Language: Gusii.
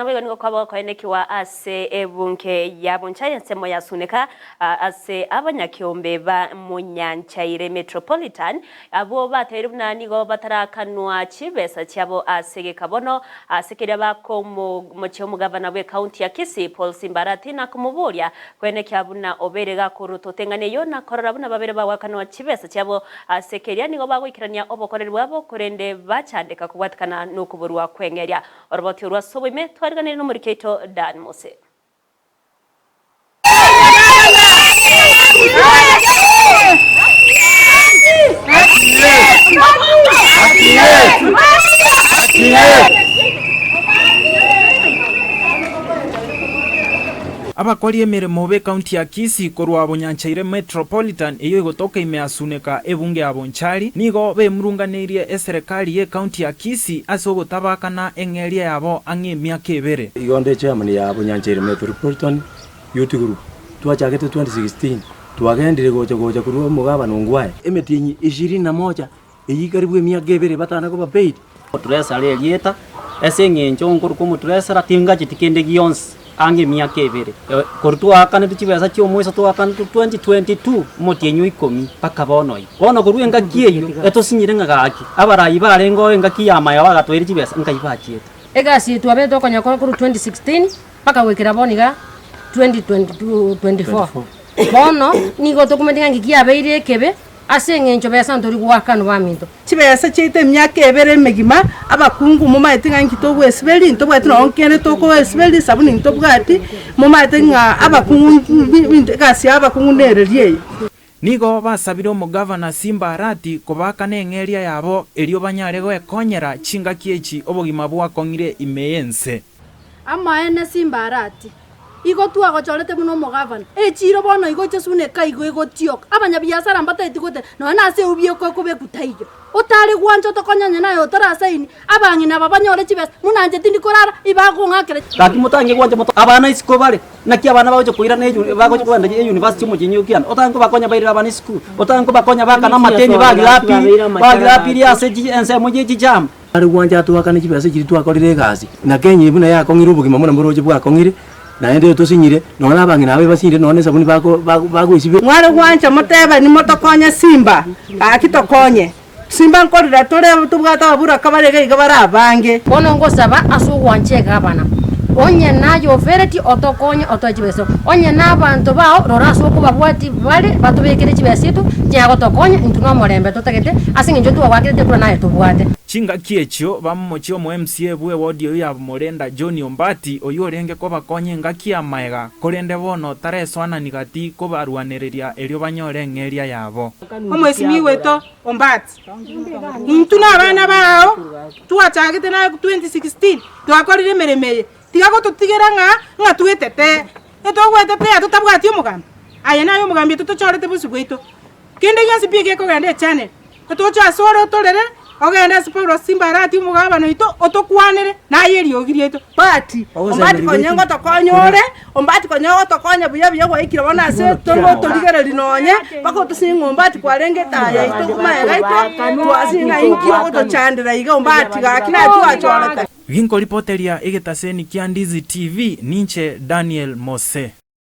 Oko naboigo nigo kwaba gokoenekiwa ase ebunge ya Bonchari ensemo ya Suneka ase abanyakeombe ba Munyanchaire Metropolitan abwo batebirie buna nigo batarakanwa chibesa chiabo ase egeka bono ase keria bakomochia omogavana bw'ecounty ya Kisii Paul Simbarati na komoboria koenekia buna obeire gakorutwa oteng'ani eyio na korora buna babere bagoakanwa chibesa chiabo ase keria nigo bagoikerania obokoreri bwabo korende bachandeka kobwatikana nokoborwa kw'eng'eria. Oroboti orwo ase oboime twariganirie nomoriki oito Dan Mose. Abakori emeremo b'Ekaunti ya Kisii korwa Bonyanchaire Metropolitan eyio egotoka ime ya Suneka ebunge ya Bonchari nigo bemurunganeirie eserekari y'Ekaunti ya Kisii ase ogotabakana eng'eria yabo ang'e emiaka ebere. Igo nde chairman ya Bonyanchaire Metropolitan Youth Group twachagete 2016 twagendire gocha gocha korwa omogabana Ongwae. Emetienyi ishirini na moja eyio karibu emiaka ebere batana koba paid. Omoturesera erieta, ase eng'encho nkorokwa omoturesera tingacheti kende gionsi ang'e emiaka ebere. Korwa twaakanetwe chibesa chi'omoiso twaakanetwe 2022 omotienyi o ikomi mpaka bono iga. Bono korwa engaki eyio etosinyire ng'a gaki abarai barenge oo engaki y'amaya bagatwaire chibesa nkai bachiete. Egasi eye twabete tokonyekora korwa 2016 mpaka goikera bono iga 2024. Bono nigo tokumanyete ng'a ngiki yabeire ekebe Ase engencho besa ntori goakanwa baminto. Chibesa chiaito emiaka ebere emegima, abakungu momaete ng'a inki togoesiberia, ntobwati nonye kende tokoesiberia, esabuni ntobwati, momaete ng'a abakungu mbi egasi ya abakungu nereria eye. Nigo basabire omogavana Simba Arati kobaakana eng'eria yabo erio banyare gwekonyera chingaki echi obogima bwakong'ire ime y'ense. Amaene Simba Arati, Igo twagochorete buna omogavana, echiiro bono igo oche suneka igo egotioka, abanyabiasara mbatageti goteba nonya nase eubi ekobekwa taiyo. Otare gwancha otokonye onye naye otarasaini, abang'ina aba banyore chibesa, buna inche tindi korara, ibakong'akera. Gaki motange gwancha moto abana isiko bare, naki abana bagocha koirana eyu bagocha kogenda eyunivasiti omochie okianda, otange kobakonya bairere abana esukuru, otange kobakonya baakane amateni bagirapiri bagirapiri ase chi ensemo ye chichama. Are gwancha atoakane chibesa chiria twakorire egasi, na Kenya eye buna yakong'ire obogima buna moroche bwakong'ire, naende tosinyire, nonya na abang'ina aba ebasinyire nonya na esabuni bako bako bagoesibia. Mware gwancha motebani motokonye Simba, gaki tokonye. Simba nkorera tore tobwate ababuraka bare iga iga bare abange. Bono ngosaba ase ogwancha egavana, onye naye ofereti otokonye otoe chibesa, onye nabanto bao rora ase okobabwatia bare batobekere chibesa eto chinya gotokonya intwe nomorembe totagete ase eng'encho twagwakerete ekura naye tobwate. Chingaki echio bamomochia omo MCA bw'ewodi eyio ya Bomorenda John Ombati oyio orenge kobakonya engaki y'amaega korende bono taresoanani gati kobarwanereria erio banyore eng'eria yabo. Omwesimigwa oito Ombati, intwe na abana bao twachagete na 2016 twakorire emeremo eye, tiga gototigera ng'a ng'a twetetee, etogwetetea totabwati omogambi. Aye naye omogambi oito tochorete bosio bwaito. Kende gionsi pi gekogenda echannel, toche asore otorere, ogende ase Paulo Simbarati omogabana oito otokwanere, naye eriogi riaito. Ombati, Ombati konya ngotokonya ore, Ombati konya ogotokonya buya buya gwaikire bono ase tore gotorigereria nonye, mpaka otosinye ng'a Ombati kwarenge etaya yaito magega aito, twasinye ng'a inki ogotochandera iga Ombati gaki naye twachorete. Ginkoripoteria egetaseni kia Ndizi TV, ninche Daniel Mose.